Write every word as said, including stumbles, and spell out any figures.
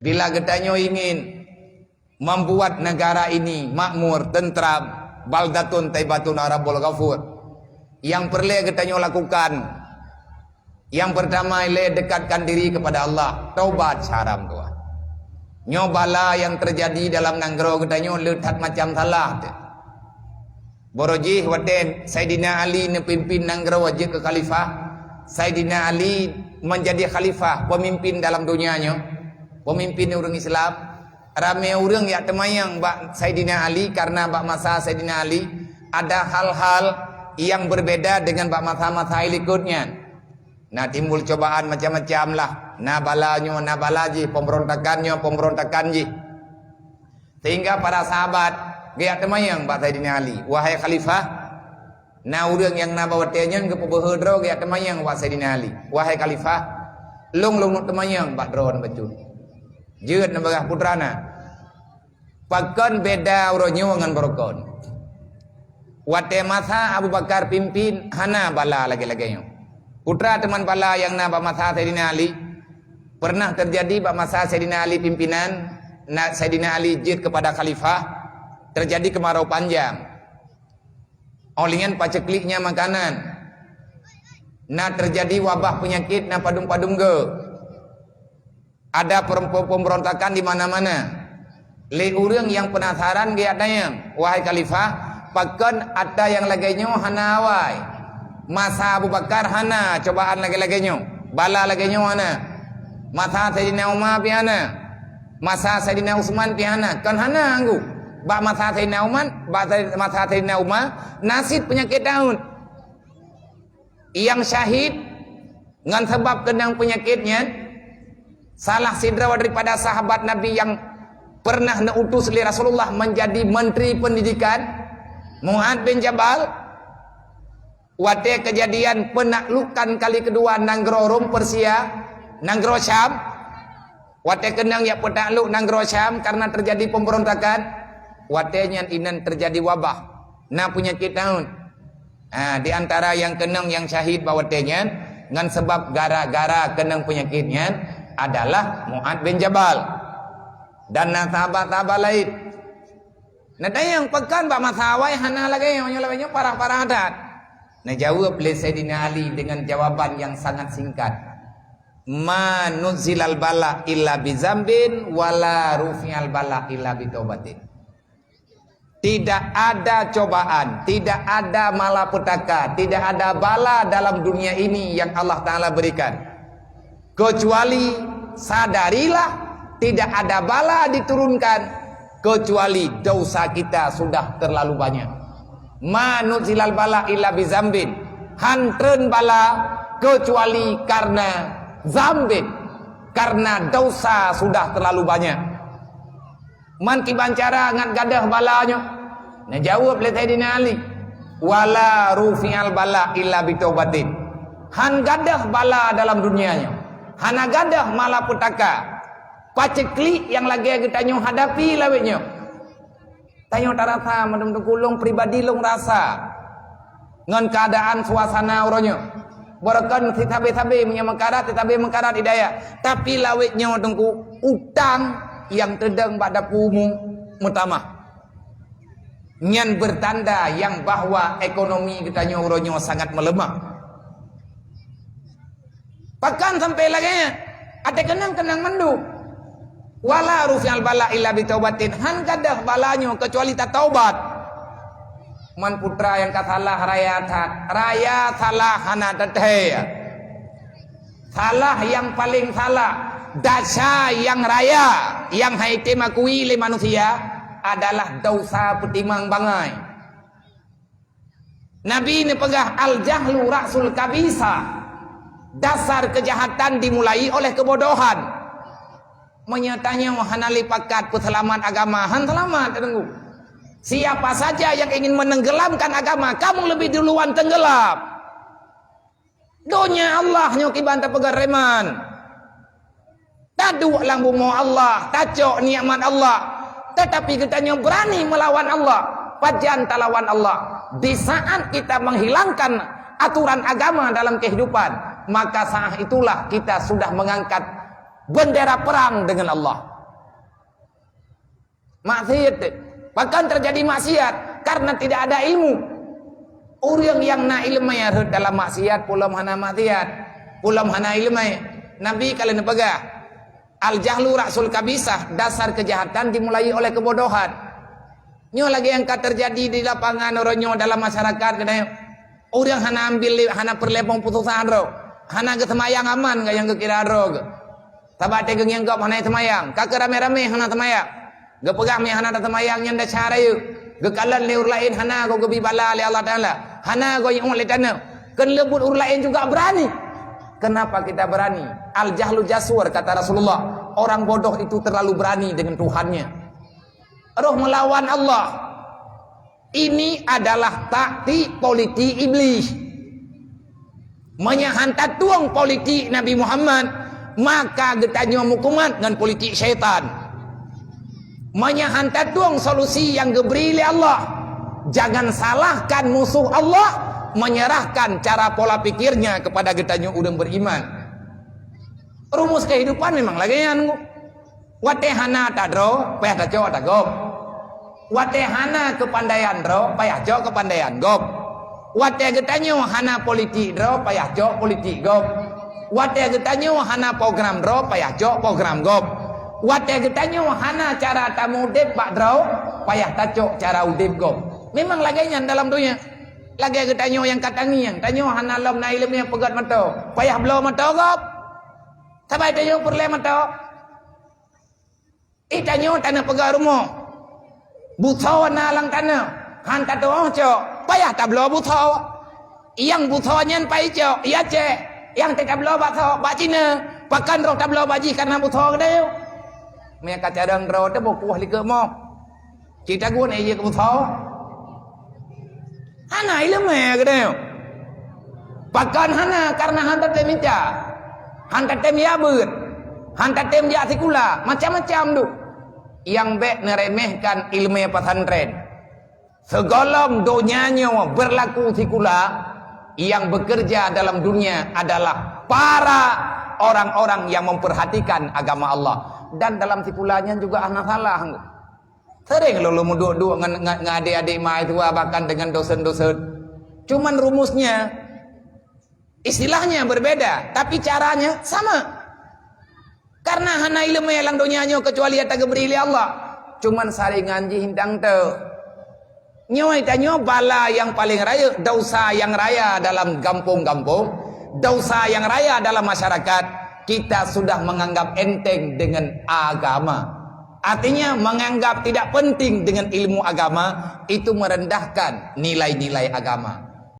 Bila geutanyoe ingin membuat negara ini makmur, tentram, baldatun thaibatun wa rabbun ghafur, nyang peureulée geutanyoe lakukan, nyang peurtama ilée dekatkan diri kepada Allah, taubat saram dua. Nyoe bala nyang teujadi dalam nanggroe geutanyoe le that macam salah teuh. Barô jih watée Saidina Ali neupimpin nanggroe jeuet keu khalifah, Saidina Ali menjadi khalifah, pemimpin dalam dunia nyoe, pemimpin ureuëng Islam. Ramé ureuëng jak teumanyong bak Saidina Ali, karena bak masa Saidina Ali ada hal-hal yang berbeda dengan bak masa-masa likot nyan. Na timbul cobaan macam-macam lah. Na bala nyoe, na bala jih, pemberontakan nyoe, pemberontakan jih. Sehingga para sahabat geujak teumanyong bak Saidina Ali, "Wahai khalifah," na ureuëng nyang na bak watée nyan geupeubeuhe droe geujak teumanyong bak Saidina Ali, "Wahai khalifah, lôn lôn teumanyong bak droe bacut." Jeuet neupeugah putra na. Pakon beda uroe nyoe ngon barokon? Watée masa Abu Bakar pimpin, hana bala lagée-lagée nyoe. Putra teuma bala nyang na bak masa Saidina Ali. Pernah terjadi bak masa Saidina Ali pimpinan, na Saidina Ali jeuet kepada khalifah, terjadi kemarau panjang. Óh lheueh nyan pacekliknya makanan. Na terjadi wabah penyakit, na padum-padum geu. Ada perempu-, pemberontakan di mana-mana. Lé ureuëng nyang penasaran geujak tanyong, "Wahai khalifah, pakon atra nyang lagée nyoe hana awai? Masa Abu Bakar hana cobaan lagée-lagée nyoe, bala lagée nyoe hana. Masa Saidina Umar pih hana. Masa Saidina Utsman pih hana." Kon hana anggô. Bak masa Saidina Umar, bak sa-, masa Saidina Umar, na cit penyakit daun. Nyang syahid ngon sabab keunong peunyakét nyan, salah sidroe daripada sahabat Nabi nyang pernah neuutus lé Rasulullah menjadi menteri pendidikan, Mu'adz bin Jabal, watée keujadian peunaklukan kali keudua nanggroe Rom Persia, nanggroe Syam, watée keunong jak peutaklok nanggroe Syam karena terjadi pemberontakan, watée nyan inan terjadi wabah, na peunyakét daun. Ha, di antara nyang keunong nyang syahid bak watée nyan, ngon sabab gara-gara keunong peunyakét nyan adalah Mu'adz bin Jabal. Dan na sahabat-sahabat laén. Neutanyong, "Pakon bak masa awai hana lagée nyoe, nyoe lagée nyoe parah-parah that?" Neujaweueb lé Saidina Ali dengan jawaban nyang sangat singkat, "Ma nuzilal bala illa bi zambin, wa la rufi'al bala illa bi taubatin." Tidak ada cobaan, tidak ada malapetaka, tidak ada bala dalam dunia ini yang Allah Ta'ala berikan. Kecuali, sadarilah, tidak ada bala diturunkan kecuali dosa kita sudah terlalu banyak. Ma nuzilal bala illa bizambin. Han treun bala kecuali karena zambin, karena dosa sudah terlalu banyak. Man kiban cara ngat gadôh bala nyoe? Neujaweueb lé Saidina Ali, "Wala rufi'al bala illa bitaubatin." Han gadôh bala dalam dunia nyoe. Hana gadôh malapetaka. Paceklik nyang lagée geutanyoe hadapi lawét nyoe. Tanyoe tarasa, mandum teungku, lôn pribadi lôn rasa ngon keuadaan suasana uroe nyoe. Barokon sisabe-sabe meunyoe meukarat, sisabe meukarat hidayah. Tapi lawét nyoe teungku, utang nyang teudong bak dapu umu meutamah. Nyan beutanda nyang bahwa ekonomi geutanyoe uroe nyoe sangat meuleumah. Pakon sampai lagée nyan? Até keunong-keunong mandum. Wala rufi'al bala illa bitaubatin. Han gadôh bala nyoe keucuali tataubat. Man putra nyang ka salah raya that. Raya salah hana teuthée. Salah nyang paleng salah. Desya nyang raya nyang han item akui lé manusia adalah desya peutimang bangai. Nabi neupeugah, "Al-jahlu ra'sul kabisa." Dasar keujahatan dimulai oleh keubodohan. Meunyoe tanyoe hana lé pakat peuseulamat agama, han seulamat, Teungku. Siapa saja yang ingin menenggelamkan agama, kamu lebih duluan tenggelam. Donya Allah nyoe kiban tapeugah reman. Taduek lam bumoe Allah, tacok nikmat Allah, tetapi geutanyoe beurani meulawan Allah. Pajan talawan Allah? Di saat kita menghilangkan aturan agama dalam kehidupan, maka saat itulah kita sudah mengangkat bendera perang dengan Allah. Maksiat. Pakon teujadi maksiat? Karena tidak ada ilmu. Ureuëng nyang na iéleumé rhot dalam maksiat, peulom hana maksiat, peulom hana iéleumé. Nabi ka lheueh neupeugah, "Al-jahlu ra'sul kabisah," dasar kejahatan dimulai oleh kebodohan. Nyoe lagée nyang ka teujadi di lapangan uroe nyoe dalam masyarakat keunoe. Ureuëng hana ambil, hana peureulée pusoe droe, hana geuseumayang aman nyang geukira droe. Sabab teungoh ngieng gob hana seumayang, ka keu ramé-ramé hana seumayang. Geupeugah meuhana seumayang nyan desya rayeuk. Geukalon lé ureuëng laén hana goe geubi bala lé Allah Taala. Hana goe iôt lé tanoh. Keuneuk buet ureuëng laén juga berani. Kenapa kita berani? Al-jahlu jasur, kata Rasulullah. Orang bodoh itu terlalu berani dengan Tuhannya. Roh melawan Allah. Ini adalah taktik politik iblis. Meunyoe han tatueng politik Nabi Muhammad, maka geutanyoe meukumat ngon politik syaitan. Meunyoe han tatueng solusi nyang geubri lé Allah, jangan salahkan musuh Allah menyerahkan cara pola pikirnya kepada geutanyoe ureuëng beriman. Rumus kehidupan memang lagée nyan. Watée hana tadroe, payah tacok tagob. Watée hana keupandaian droe, payah cok keupandaian gob. Watée geutanyoe hana politik droe, payah cok politik gob. Watée geutanyoe hana program droe, payah cok program gob. Watée geutanyoe hana cara tameudeb bak droe, payah tacok cara udeb gob. Memang lagée nyan dalam donya. Lagée geutanyoe nyang ka tangieng, tanyoe hana lom na iéleumé peugét moto, payah bloe moto gob. Sabai tanyoe peureulée moto. Ih, tanyoe taneuk peugah rumoh. Busoe na lam tanoh, han tatuoh cok, payah tabloe busoe. Nyang busoe nyan pai cok, ya cek. Nyang teutabloe bak soe, bak Cina. Pakon roh tabloe bak jih kareuna busoe geutanyoe. Meuka carông droe teuh boh kueh likot moh. Cit tagun, eh, jeuet keu busoe. Hana iéleumé geutanyoe. Pakon hana? Kareuna han tatem mita, han tatem jak beuet, han tatem jak sikula, macam-macam duek. Nyang bék neuremehkan iéleumé pesantren. Sigohlom donya nyoe berlaku sikula, yang bekerja dalam dunia adalah para orang-orang yang memperhatikan agama Allah. Dan dalam sikula nyan juga hana salah. Sering lôn, lôn meuduek-duek ngon, ngon, ngon adik-adik mahasiswa, bahkan dengan dosen-dosen. Cuman rumusnya, istilahnya berbeda, tapi caranya sama. Karena hana iéleumé lam donya nyoe kecuali nyang tageubri lé Allah. Cuman saringan jih indang teu. Nyoe tanyoe bala nyang paleng rayeuk, dosa nyang raya dalam gampông-gampông, dosa nyang raya dalam masyarakat, kita sudah menganggap enteng dengan agama. Artinya, menganggap tidak penting dengan ilmu agama, itu merendahkan nilai-nilai agama.